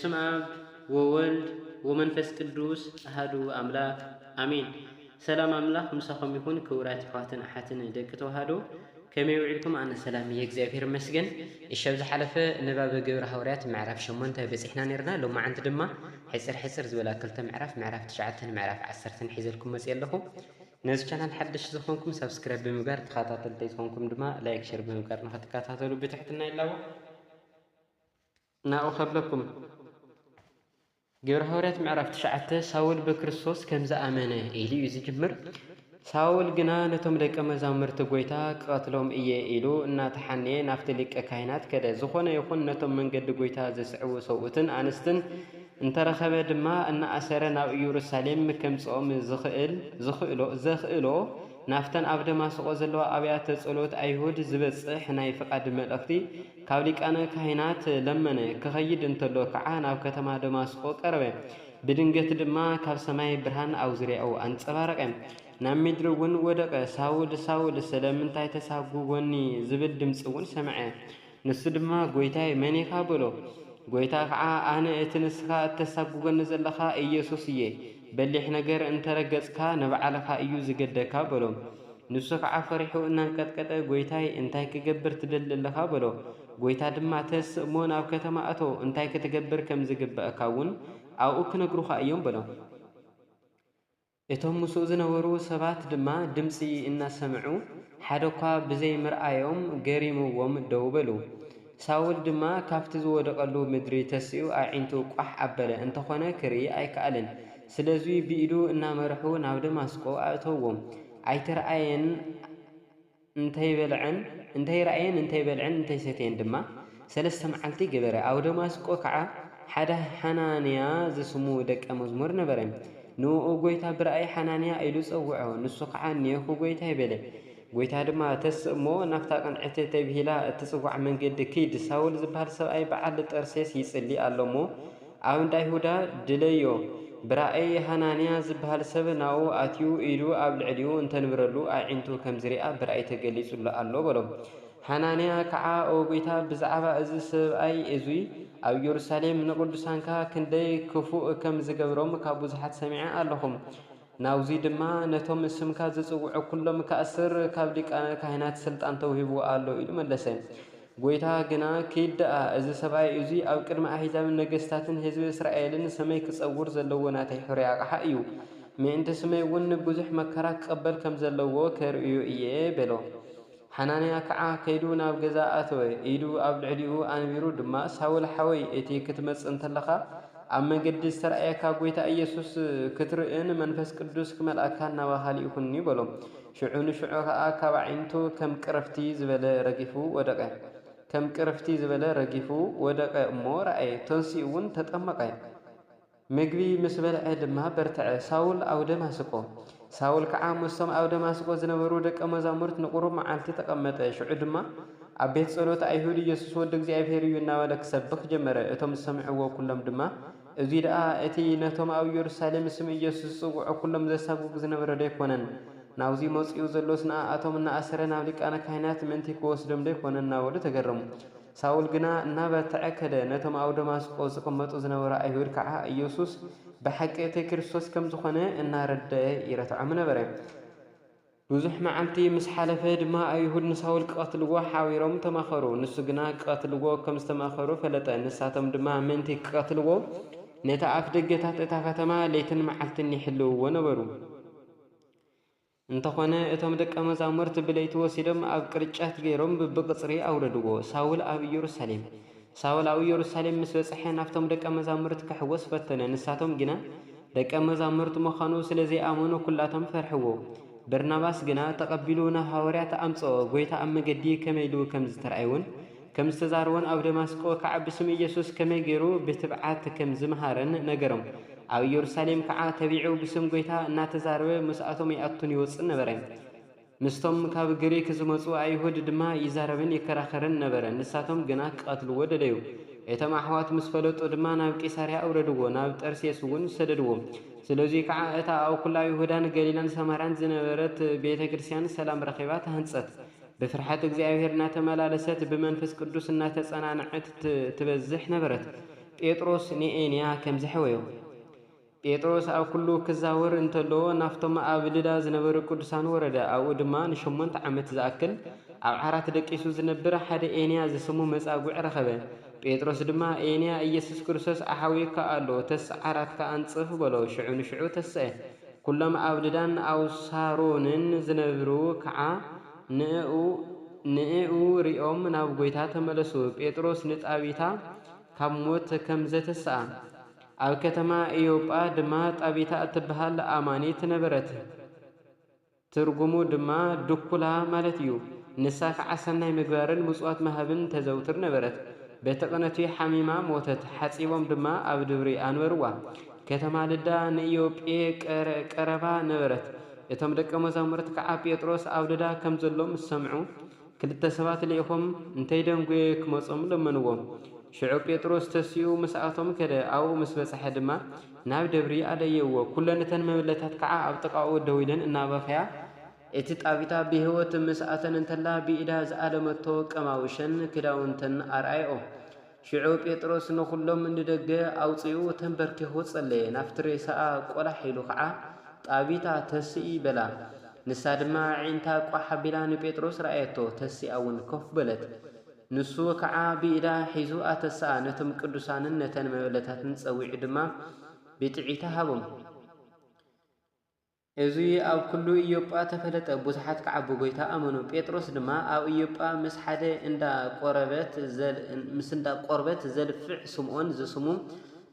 በስመ አብ ወወልድ ወመንፈስ ቅዱስ አሐዱ አምላክ አሜን። ሰላም ኣምላኽ ምሳኹም ይኹን። ክቡራት ኣሕዋትን ኣሓትን ደቂ ተዋህዶ፣ ከመይ ውዒልኩም? ኣነ ሰላም እየ፣ እግዚኣብሔር ይመስገን። እሺ፣ ኣብ ዝሓለፈ ንባብ ግብረ ሃዋርያት ምዕራፍ ሸሞንተ በጺሕና ነይርና። ሎማዓንቲ ድማ ሕጽር ሕጽር ዝበላ ክልተ ምዕራፍ፣ ምዕራፍ ትሽዓተን ምዕራፍ ዓሰርተን ሒዘልኩም መጽየ ኣለኹ። ነዚ ቻናል ሓደሽቲ ዝኾንኩም ሳብስክራይብ ብምግባር፣ ተኸታተልተይ ዝኾንኩም ድማ ላይክ፣ ሸር ብምግባር ንኽትከታተሉ ብትሕትና ይላቦ። ናብኡ ከብለኩም። ግብረ ሃዋርያት ምዕራፍ ትሽዓተ፣ ሳውል ብክርስቶስ ከም ዝኣመነ ኢሉ እዩ ዝጅምር። ሳውል ግና ነቶም ደቀ መዛሙርቲ፣ "ጐይታ፣ ክቐትሎም እየ" ኢሉ እናተሓንየ ናብቲ ሊቀ ካህናት ከደ። ዝኾነ ይኹን ነቶም መንገዲ ጐይታ ዘስዕቡ ሰብኡትን ኣንስትን እንተረኸበ ድማ እናኣሰረ ናብ ኢየሩሳሌም ከምጽኦም ዝኽእል፣ ዝኽእሎ፣ ዘኽእሎ ናብተን ኣብ ደማስቆ ዘለዋ ኣብያተ ጸሎት ኣይሁድ ዝበጽሕ ናይ ፍቓድ መልእኽቲ ካብ ሊቃነ ካህናት ለመነ። ክኸይድ እንተሎ ከዓ ናብ ከተማ ደማስቆ ቀረበ። ብድንገት ድማ ካብ ሰማይ ብርሃን ኣብ ዙርያኡ ኣንጸባረቐ። ናብ ምድሪ እውን ወደቐ። "ሳውል፣ ሳውል፣ ስለምንታይ ተሳጉጎኒ?" ዝብል ድምጺ እውን ሰምዐ። ንሱ ድማ፣ "ጐይታይ፣ መን ኢኻ?" በሎ። ጐይታ ኸዓ፣ "ኣነ እቲ ንስኻ እተሳጉገኒ ዘለኻ ኢየሱስ እየ። በሊሕ ነገር እንተረገጽካ ንባዕልኻ እዩ ዝገደካ" በሎ። ንሱ ኸዓ ፈሪሑ እናንቀጥቀጠ፣ "ጐይታይ፣ እንታይ ክገብር ትደሊ ኣለኻ?" በሎ። ጐይታ ድማ፣ "ተስእ እሞ ናብ ከተማ እቶ፣ እንታይ ክትገብር ከም ዝግበኣካ እውን ኣብኡ ክነግሩኻ እዮም" በሎ። እቶም ምስኡ ዝነበሩ ሰባት ድማ ድምጺ እናሰምዑ፣ ሓደ እኳ ብዘይ ምርኣዮም ገሪምዎም ደው በሉ። ሳውል ድማ ካብቲ ዝወደቐሉ ምድሪ ተሲኡ ኣዒንቱ ቋሕ ኣበለ፣ እንተኾነ ክርኢ ኣይከኣለን። ስለዚ ብኢዱ እናመርሑ ናብ ደማስቆ ኣእተውዎ። ኣይተረኣየን እንተይበልዐን፣ እንተይረኣየን እንተይበልዐን እንተይሰተየን ድማ ሰለስተ መዓልቲ ገበረ። ኣብ ደማስቆ ከዓ ሓደ ሓናንያ ዝስሙ ደቀ መዝሙር ነበረ። ንእኡ ጐይታ ብራእይ፣ "ሓናንያ" ኢሉ ጸውዖ። ንሱ ከዓ፣ "እኔኹ ጐይታይ" በለ። ጐይታ ድማ፣ "ተስእ እሞ ናብታ ቅንዕቲ ተብሂላ እትጽዋዕ መንገዲ ኪድ። ሳውል ዝበሃል ሰብኣይ በዓል ጠርሴስ ይጽሊ ኣሎ እሞ፣ ኣብ እንዳ ይሁዳ ድለዮ። ብራእይ ሃናንያ ዝበሃል ሰብ ናብኡ ኣትዩ ኢዱ ኣብ ልዕሊኡ እንተንብረሉ ኣዒንቱ ከም ዝሪኣ ብራእይ ተገሊጹሉ ኣሎ" በሎ። ሃናንያ ከዓ፣ "ኦ ጐይታ፣ ብዛዕባ እዚ ሰብኣይ እዙይ ኣብ ኢየሩሳሌም ንቅዱሳንካ ክንደይ ክፉእ ከም ዝገብሮም ካብ ብዙሓት ሰሚዐ ኣለኹ። ናብዚ ድማ ነቶም ስምካ ዝጽውዑ ኩሎም ክኣስር ካብ ሊቃነ ካህናት ስልጣን ተውሂብዎ ኣሎ" ኢሉ መለሰ። ጐይታ ግና፣ "ኪድ ደኣ፣ እዚ ሰብኣይ እዙይ ኣብ ቅድሚ ኣህዛብን ነገስታትን ህዝቢ እስራኤልን ስመይ ክጸውር ዘለዎ ናተይ ሕሩይ ኣቕሓ እዩ። ምእንቲ ስመይ እውን ብዙሕ መከራ ክቐበል ከም ዘለዎ ከርእዮ እየ" በሎ። ሓናንያ ከዓ ከይዱ ናብ ገዛ ኣተወ። ኢዱ ኣብ ልዕሊኡ ኣንቢሩ ድማ፣ "ሳውል ሓወይ፣ እቲ ክትመጽእ እንተለኻ ኣብ መንገዲ ዝተራእየካ ጐይታ ኢየሱስ ክትርእን መንፈስ ቅዱስ ክመልኣካን ናባኻ ልኢኹኒ" በሎ። ሽዑ ንሽዑ ኸዓ ካብ ኣዒንቱ ከም ቅርፍቲ ዝበለ ረጊፉ ወደቐ። ከም ቅርፍቲ ዝበለ ረጊፉ ወደቐ እሞ ረኣየ፣ ተንሲኡ እውን ተጠመቐ። ምግቢ ምስ በልዐ ድማ በርትዐ። ሳውል ኣብ ደማስቆ። ሳውል ከዓ ምስቶም ኣብ ደማስቆ ዝነበሩ ደቀ መዛሙርት ንቁሩብ መዓልቲ ተቐመጠ። ሽዑ ድማ ኣብ ቤት ጸሎት ኣይሁድ፣ "ኢየሱስ ወዲ እግዚኣብሔር እዩ" እናበለ ክሰብኽ ጀመረ። እቶም ዝሰምዕዎ ኩሎም ድማ፣ "እዚ ደኣ እቲ ነቶም ኣብ ኢየሩሳሌም ስም ኢየሱስ ዝጽውዑ ኩሎም ዘሳጉግ ዝነበረ ዶ ኣይኮነን? ናብዚ መጺኡ ዘሎስ ንኣኣቶም እናኣሰረ ናብ ሊቃነ ካህናት ምእንቲ ክወስዶም ዶ ኣይኮነን?" እናበሉ ተገረሙ። ሳውል ግና እናበርትዐ ከደ። ነቶም ኣብ ደማስቆ ዝቕመጡ ዝነበሩ ኣይሁድ ከዓ ኢየሱስ ብሓቂ እቲ ክርስቶስ ከም ዝኾነ እናረደአ ይረትዖም ነበረ። ብዙሕ መዓልቲ ምስ ሓለፈ ድማ፣ ኣይሁድ ንሳውል ክቐትልዎ ሓቢሮም ተማኸሩ። ንሱ ግና ክቐትልዎ ከም ዝተማኸሩ ፈለጠ። ንሳቶም ድማ ምእንቲ ክቐትልዎ፣ ነቲ ኣፍ ደገታት እታ ከተማ ለይትን መዓልትን ይሕልውዎ ነበሩ። እንተኾነ፣ እቶም ደቀ መዛሙርት ብለይቲ ወሲዶም ኣብ ቅርጫት ገይሮም ብብቕጽሪ ኣውረድዎ። ሳውል ኣብ ኢየሩሳሌም። ሳውል ኣብ ኢየሩሳሌም ምስ በጽሐ፣ ናብቶም ደቀ መዛሙርት ክሕወስ ፈተነ። ንሳቶም ግና ደቀ መዛሙርት ምዃኑ ስለ ዘይኣመኑ፣ ኩላቶም ፈርሕዎ። በርናባስ ግና ተቐቢሉ ናብ ሃዋርያት ኣምጽኦ። ጐይታ ኣብ መገዲ ከመይ ኢሉ ከም ዝተራእየውን ከም ዝተዛረቦን፣ ኣብ ደማስቆ ከዓ ብስም ኢየሱስ ከመይ ገይሩ ብትብዓት ከም ዝመሃረን ነገሮም። ኣብ ኢየሩሳሌም ከዓ ተቢዑ ብስም ጐይታ እናተዛረበ ምስኣቶም ይኣቱን ይወጽእን ነበረ። ምስቶም ካብ ግሪክ ዝመጹ ኣይሁድ ድማ ይዛረብን ይከራኸርን ነበረ። ንሳቶም ግና ክቐትልዎ ደለዩ። እቶም ኣሕዋት ምስ ፈለጡ ድማ ናብ ቂሳርያ ኣውረድዎ፣ ናብ ጠርሴስ እውን ሰደድዎ። ስለዚ ከዓ እታ ኣብ ኩላ ይሁዳን ገሊላን ሰማርያን ዝነበረት ቤተ ክርስቲያን ሰላም ረኺባ ተሃንጸት። ብፍርሓት እግዚኣብሔር እናተመላለሰት ብመንፈስ ቅዱስ እናተጸናንዐት ት-፣ ትበዝሕ ነበረት። ጴጥሮስ ንኤንያ ከም ዘሕወዮ። ጴጥሮስ ኣብ ኩሉ ክዛወር እንተሎ፣ ናብቶም ኣብ ልዳ ዝነበሩ ቅዱሳን ወረደ። ኣብኡ ድማ ንሸሞንተ ዓመት ዝኣክል ኣብ ዓራት ደቂሱ ዝነብር ሓደ ኤንያ ዝስሙ መጻጉዕ ረኸበ። ጴጥሮስ ድማ፣ "ኤንያ፣ ኢየሱስ ክርስቶስ ኣሓዊካ ኣሎ፣ ተስ ዓራትካ ኣንጽፍ" በሎ። ሽዑ ንሽዑ ተስአ። ኩሎም ኣብ ልዳን ኣብ ሳሮንን ዝነብሩ ከዓ ንእኡ፣ ንእኡ ሪኦም ናብ ጐይታ ተመለሱ። ጴጥሮስ ንጣቢታ ካብ ሞት ከም ዘተስኣ። ኣብ ከተማ ኢዮጳ ድማ ጣቢታ እትበሃል ኣማኒት ነበረት። ትርጉሙ ድማ ድኩላ ማለት እዩ። ንሳ ከዓ ሰናይ ምግባርን ምጽዋት ምሃብን ተዘውትር ነበረት። በቲ ቅነቱ ሓሚማ ሞተት። ሓጺቦም ድማ ኣብ ድብሪ ኣንበርዋ። ከተማ ልዳ ንኢዮጴ ቀረ-፣ ቀረባ ነበረት። እቶም ደቀ መዛሙርት ከዓ ጴጥሮስ ኣብ ልዳ ከም ዘሎ ምስ ሰምዑ፣ ክልተ ሰባት ልኢኾም እንተይደንጎየ ክመጾም ለመንዎ። ሽዑ ጴጥሮስ ተሲኡ ምስኣቶም ከደ። ኣብኡ ምስ በጽሐ ድማ ናብ ደብሪ ኣደየዎ። ኩለን እተን መበለታት ከዓ ኣብ ጥቓኡ ደው ኢለን እናበኸያ፣ እቲ ጣቢታ ብህይወት ምስ ኣተን እንተላ ብኢዳ ዝኣለመቶ ቀማውሸን ክዳውንተን ኣርኣየኦ። ሽዑ ጴጥሮስ ንኹሎም ንደገ ኣውጺኡ ተንበርኪኹ ጸለየ። ናብቲ ሬሳኣ ቆላሕ ኢሉ ኸዓ፣ "ጣቢታ፣ ተስኢ" በላ። ንሳ ድማ ኣዒንታ ቋሕ ኣቢላ ንጴጥሮስ ረኣየቶ፣ ተሲኣ እውን ኮፍ በለት። ንሱ ከዓ ብኢዳ ሒዙ ኣተስኣ፣ ነቶም ቅዱሳንን ነተን መበለታትን ጸዊዑ ድማ ብጥዒታ ሃቦም። እዚ ኣብ ኩሉ ኢዮጳ ተፈለጠ፣ ብዙሓት ከዓ ብጎይታ ኣመኑ። ጴጥሮስ ድማ ኣብ ኢዮጳ ምስ ሓደ እንዳ ቆረበት ዘል-፣ ምስ እንዳ ቆርበት ዘልፍዕ ስምዖን ዝስሙ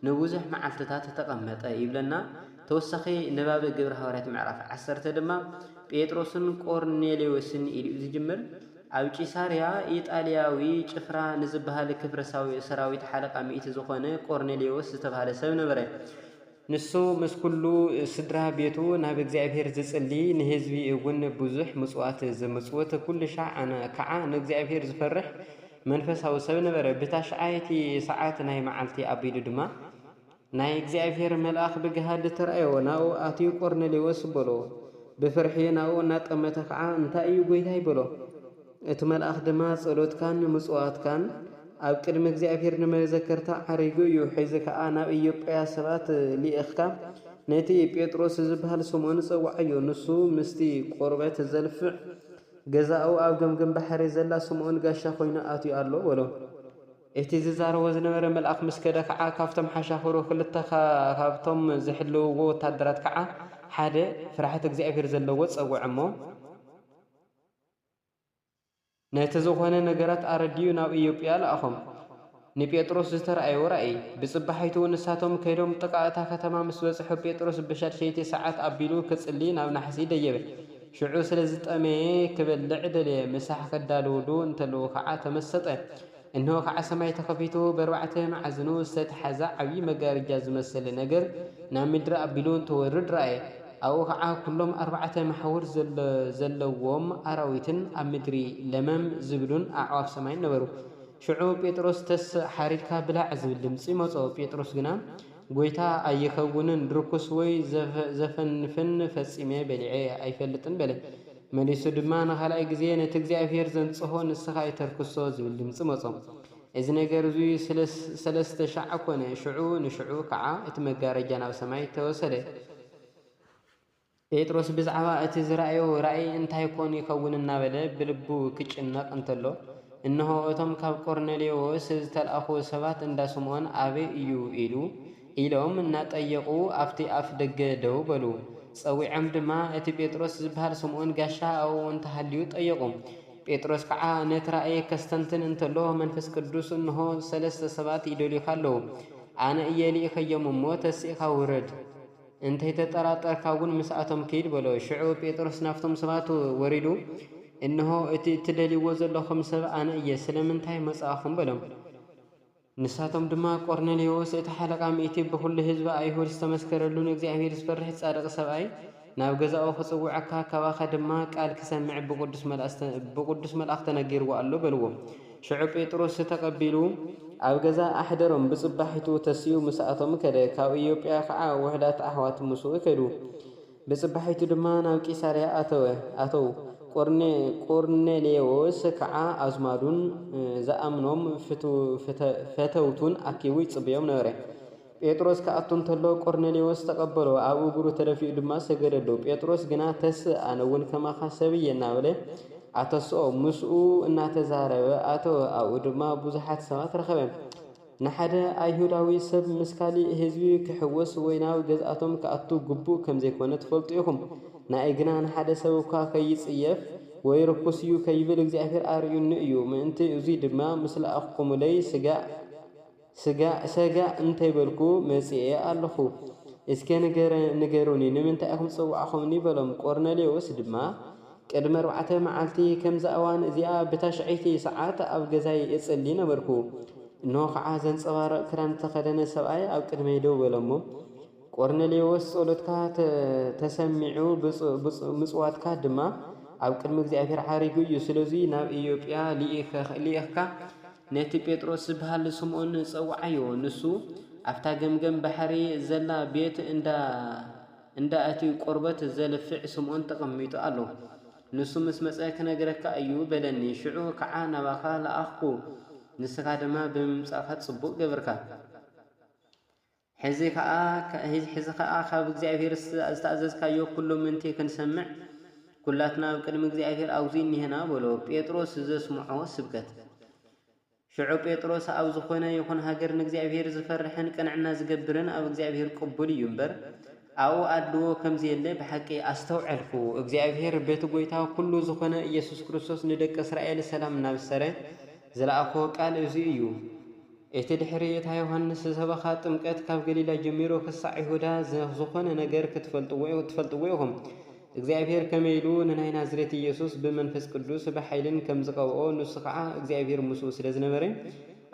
ንብዙሕ መዓልትታት ተቐመጠ ይብለና። ተወሳኺ ንባብ ግብረ ሃዋርያት ምዕራፍ ዓሰርተ ድማ ጴጥሮስን ቆርኔሌዎስን ኢሉ እዩ ዝጅምር። ኣብ ቂሳርያ ኢጣልያዊ ጭፍራ ንዝበሃል ክፍለ ሳዊ-፣ ሰራዊት ሓለቃ ሚእቲ ዝኾነ ቆርኔሌዎስ ዝተባህለ ሰብ ነበረ። ንሱ ምስ ኩሉ ስድራ ቤቱ ናብ እግዚኣብሔር ዝጽሊ፣ ንህዝቢ እውን ብዙሕ ምጽዋት ዝምጽውት፣ ኩሉ ሻዕ ኣነ-፣ ከዓ ንእግዚኣብሔር ዝፈርሕ መንፈሳዊ ሰብ ነበረ። ብታሽዓይቲ ሰዓት ናይ መዓልቲ ኣቢሉ ድማ ናይ እግዚኣብሔር መልኣኽ ብግሃድ ተራእዮ፣ ናብኡ ኣትዩ፣ "ቆርኔሌዎስ" በሎ። ብፍርሒ ናብኡ እናጠመተ ከዓ፣ "እንታይ እዩ ጐይታይ?" በሎ። እቲ መልኣኽ ድማ፣ "ጸሎትካን ምጽዋትካን ኣብ ቅድሚ እግዚኣብሔር ንመዘከርታ ዓሪጉ እዩ። ሕዚ ከኣ ናብ ኢዮጴያ ሰባት ልኢኽካ፣ ነቲ ጴጥሮስ ዝበሃል ስምዖን ጸውዓዮ። ንሱ ምስቲ ቆርበት ዘልፍዕ ገዛኡ ኣብ ገምገም ባሕሪ ዘላ ስምዖን ጋሻ ኮይኑ ኣትዩ ኣሎ" በሎ። እቲ ዝዛረቦ ዝነበረ መልኣኽ ምስ ከደ ከኣ፣ ካብቶም ሓሻኽሩ ክልተ ካ-፣ ካብቶም ዝሕልውዎ ወታደራት ከኣ ሓደ ፍርሃት እግዚኣብሔር ዘለዎ ጸውዐ እሞ፣ ነቲ ዝኾነ ነገራት ኣረዲኡ ናብ ኢዮጵያ ለኣኾም። ንጴጥሮስ ዝተራእዮ ራእይ። ብጽባሒቱ ንሳቶም ከይዶም ጥቓ እታ ከተማ ምስ በጽሑ፣ ጴጥሮስ ብሻድሸይቲ ሰዓት ኣቢሉ ክጽሊ ናብ ናሕሲ ደየበ። ሽዑ ስለ ዝጠመየ ክበልዕ ደለየ። ምሳሕ ከዳልውሉ እንተለዉ ኸዓ ተመሰጠ። እንሆ ኸዓ ሰማይ ተኸፊቱ፣ በርባዕተ መዓዝኑ ዝተተሓዘ ዓብዪ መጋረጃ ዝመስል ነገር ናብ ምድሪ ኣቢሉ እንትወርድ ረኣየ። ኣብኡ ኸዓ ኩሎም ኣርባዕተ መሓውር ዘለ-፣ ዘለዎም ኣራዊትን ኣብ ምድሪ ለመም ዝብሉን ኣዕዋፍ ሰማይን ነበሩ። ሽዑ ጴጥሮስ፣ "ተስ ሓሪድካ ብላዕ" ዝብል ድምጺ መጾ። ጴጥሮስ ግና፣ "ጐይታ፣ ኣይኸውንን፣ ርኩስ ወይ ዘፈ-፣ ዘፈንፍን ፈጺመ በሊዐ ኣይፈልጥን" በለ። መሊሱ ድማ ንኻልኣይ ግዜ፣ "ነቲ እግዚኣብሔር ዘንጽሆ ንስኻ ኣይተርክሶ" ዝብል ድምጺ መጾ። እዚ ነገር እዚ ስለ-፣ ሰለስተ ሻዕ ኮነ። ሽዑ ንሽዑ ከኣ እቲ መጋረጃ ናብ ሰማይ ተወሰደ። ጴጥሮስ ብዛዕባ እቲ ዝረኣዮ ራእይ እንታይ ኮን ይኸውን እናበለ ብልቡ ክጭነቕ እንተሎ፣ እንሆ፣ እቶም ካብ ቆርኔሌዎስ ዝተልኣኹ ሰባት እንዳ ስምዖን ኣበይ እዩ ኢሉ፣ ኢሎም እናጠየቑ ኣብቲ ኣፍ ደገ ደው በሉ። ጸዊዖም ድማ፣ እቲ ጴጥሮስ ዝበሃል ስምዖን ጋሻ ኣብኡ እንተሃልዩ ጠየቑ። ጴጥሮስ ከዓ ነቲ ራእይ ከስተንትን እንተሎ፣ መንፈስ ቅዱስ፣ እንሆ፣ ሰለስተ ሰባት ይደልዩኻ ኣለዉ። ኣነ እየ ልኢኸዮም እሞ፣ ተሲእኻ ውረድ። እንተይተጠራጠርካ እውን ምስኣቶም ኪድ በሎ። ሽዑ ጴጥሮስ ናብቶም ሰባት ወሪዱ፣ እንሆ፣ እቲ እትደልይዎ ዘለኹም ሰብ ኣነ እየ፣ ስለምንታይ መጻእኹም? በሎም። ንሳቶም ድማ፣ ቆርኔሌዎስ እቲ ሓለቓ ሚእቲ ብኹሉ ህዝቢ ኣይሁድ ዝተመስከረሉ ንእግዚኣብሔር ዝፈርሕ ጻድቕ ሰብኣይ ናብ ገዛኡ ክጽውዐካ፣ ካባኻ ድማ ቃል ክሰምዕ ብቅዱስ መልኣ-፣ ብቅዱስ መልኣኽ ተነጊርዎ ኣሎ በልዎ። ሽዑ ጴጥሮስ ተቐቢሉ ኣብ ገዛ ኣሕደሮም። ብጽባሒቱ ተሲኡ ምስኣቶም ከደ። ካብ ኢዮጵያ ኸዓ ውሑዳት ኣሕዋት ምስኡ ከዱ። ብጽባሒቱ ድማ ናብ ቂሳርያ ኣተወ፣ ኣተዉ። ቆርኔሌዎስ ከዓ ኣዝማዱን ዝኣምኖም ፈተውቱን ኣኪቡ ይጽበዮም ነበረ። ጴጥሮስ ክኣቱ እንተሎ ቆርኔሌዎስ ተቐበሎ፣ ኣብ እግሩ ተደፊኡ ድማ ሰገደሉ። ጴጥሮስ ግና፣ ተስ፣ ኣነ እውን ከማኻ ሰብ እየ እናበለ ኣተስኦ። ምስኡ እናተዛረበ ኣተወ። ኣብኡ ድማ ብዙሓት ሰባት ረኸበ። ንሓደ ኣይሁዳዊ ሰብ ምስ ካሊእ ህዝቢ ክሕወስ ወይ ናብ ገዝኣቶም ክኣቱ ግቡእ ከም ዘይኮነ ትፈልጡ ኢኹም። ንኣይ ግና ንሓደ ሰብ እኳ ከይጽየፍ ወይ ርኩስ እዩ ከይብል እግዚኣብሔር ኣርእዩኒ እዩ። ምእንቲ እዙይ ድማ ምስ ለኣኽኩምለይ ስጋእ ስጋ ሰጋ እንተይበልኩ መጺኤ ኣለኹ። እስከ ንገረ ንገሩኒ፣ ንምንታይ ኢኹም ዝጸዋዕኹምኒ? በሎም። ቆርኔሌዎስ ድማ፣ ቅድሚ ኣርባዕተ መዓልቲ ከምዛ እዋን እዚኣ ብታሽዐይቲ ሰዓት ኣብ ገዛይ እጽሊ ነበርኩ። እንሆ ኸዓ ዘንጸባርቕ ክዳን ዝተኸደነ ሰብኣይ ኣብ ቅድመይ ደው በለሞ። ቆርኔሌዎስ ጸሎትካ ተሰሚዑ፣ ምጽዋትካ ድማ ኣብ ቅድሚ እግዚኣብሔር ዓሪጉ እዩ። ስለዚ ናብ ኢዮጵያ ልኢኽካ ነቲ ጴጥሮስ ዝበሃል ስምዖን ጸውዓዮ። ንሱ ኣብታ ገምገም ባሕሪ ዘላ ቤት እንዳ እቲ ቆርበት ዘልፍዕ ስምዖን ተቐሚጡ ኣሎ። ንሱ ምስ መጸ ክነግረካ እዩ በለኒ። ሽዑ ከዓ ናባኻ ለኣኽኩ፣ ንስኻ ድማ ብምምጻእካ ጽቡቕ ገበርካ። ሕዚ ከዓ ካብ እግዚኣብሔር ዝተኣዘዝካዮ ኩሉ ምእንቲ ክንሰምዕ ኩላትና ኣብ ቅድሚ እግዚኣብሔር ኣብዚ እኒሀና በሎ። ጴጥሮስ ዘስምዖ ስብከት። ሽዑ ጴጥሮስ ኣብ ዝኾነ ይኹን ሃገር ንእግዚኣብሔር ዝፈርሕን ቅንዕና ዝገብርን ኣብ እግዚኣብሔር ቅቡል እዩ እምበር ኣብኡ ኣድልዎ ከም ዘየለ ብሓቂ ኣስተውዐልኩ። እግዚኣብሔር በቲ ጐይታ ኩሉ ዝኾነ ኢየሱስ ክርስቶስ ንደቂ እስራኤል ሰላም እናብሰረ ዝለኣኾ ቃል እዚ እዩ። እቲ ድሕሪ እታ ዮሃንስ ዝሰበኻ ጥምቀት ካብ ገሊላ ጀሚሩ ክሳዕ ይሁዳ ዝኾነ ነገር ክትፈልጥዎ ኢኹም። እግዚኣብሔር ከመይ ኢሉ ንናይ ናዝሬት ኢየሱስ ብመንፈስ ቅዱስ ብሓይልን ከም ዝቐብኦ፣ ንሱ ኸዓ እግዚኣብሔር ምስኡ ስለ ዝነበረ፣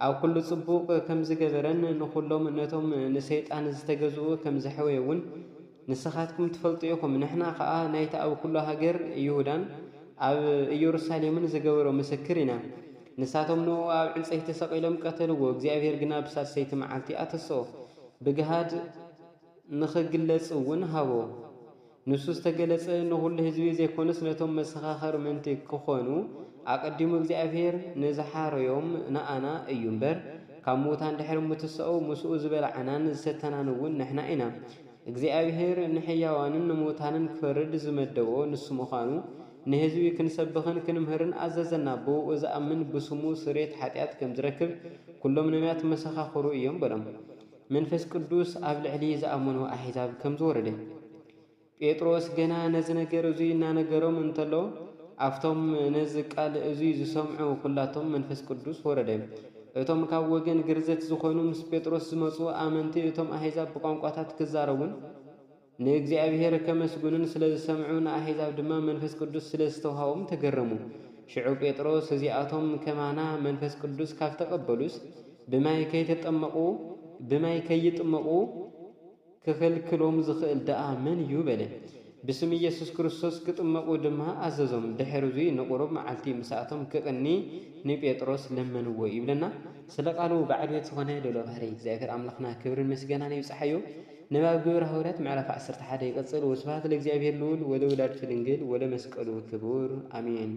ኣብ ኩሉ ጽቡቕ ከም ዝገበረን ንኹሎም ነቶም ንሰይጣን ዝተገዝኡ ከም ዘሕወየ እውን ንስኻትኩም ትፈልጡ ኢኹም። ንሕና ኸዓ ናይቲ ኣብ ኩሉ ሃገር ይሁዳን ኣብ ኢየሩሳሌምን ዝገበሮ ምስክር ኢና። ንሳቶም ንኡ ኣብ ዕንጸይቲ ሰቒሎም ቀተልዎ፣ እግዚኣብሔር ግና ብሳልሰይቲ መዓልቲ ኣተስኦ። ብግሃድ ንኽግለጽ እውን ሃቦ። ንሱ ዝተገለጸ ንኹሉ ህዝቢ ዘይኮነስ ነቶም መሰኻኸር ምእንቲ ክኾኑ ኣቐዲሙ እግዚኣብሔር ንዝሓረዮም ንኣና እዩ እምበር፣ ካብ ምዉታን ድሕሪ ምትሳኡ ምስኡ ዝበላዕናን ዝሰተናን እውን ንሕና ኢና። እግዚኣብሔር ንሕያዋንን ንምዉታንን ክፈርድ ዝመደቦ ንሱ ምዃኑ ንህዝቢ ክንሰብኽን ክንምህርን ኣዘዘና። ብኡ ዝኣምን ብስሙ ስርየት ሓጢኣት ከም ዝረክብ ኩሎም ነቢያት መሰኻኽሩ እዮም በሎም። መንፈስ ቅዱስ ኣብ ልዕሊ ዝኣመኑ ኣሕዛብ ከም ዝወረደ። ጴጥሮስ ገና ነዚ ነገር እዙይ እናነገሮም እንተሎ፣ ኣብቶም ነዚ ቃል እዙይ ዝሰምዑ ኩላቶም መንፈስ ቅዱስ ወረደ። እቶም ካብ ወገን ግርዘት ዝኾኑ ምስ ጴጥሮስ ዝመፁ ኣመንቲ እቶም ኣሕዛብ ብቋንቋታት ክዛረቡን ንእግዚኣብሔር ከመስግኑን ስለ ዝሰምዑ ንኣሕዛብ ድማ መንፈስ ቅዱስ ስለ ዝተውሃቦም ተገረሙ። ሽዑ ጴጥሮስ እዚኣቶም ከማና መንፈስ ቅዱስ ካብ ተቐበሉስ ብማይ ከይተጠመቑ ብማይ ከይጥመቑ ክኽልክሎም ዝኽእል ደኣ መን እዩ? በለ። ብስም ኢየሱስ ክርስቶስ ክጥመቑ ድማ ኣዘዞም። ድሕሪ እዙይ ንቑሩብ መዓልቲ ምስኣቶም ክቕኒ ንጴጥሮስ ለመንዎ ይብለና። ስለ ቃሉ በዓል ቤት ዝኾነ ልኡለ ባህሪ እግዚኣብሔር ኣምላኽና ክብርን ምስጋናን ይብጽሓዮ። ንባብ ግብረ ሃዋርያት ምዕራፍ ዓሰርተ ሓደ ይቐጽል። ወስብሐት ለእግዚኣብሔር ልዑል ወለወላዲቱ ድንግል ወለመስቀሉ ክቡር ኣሜን።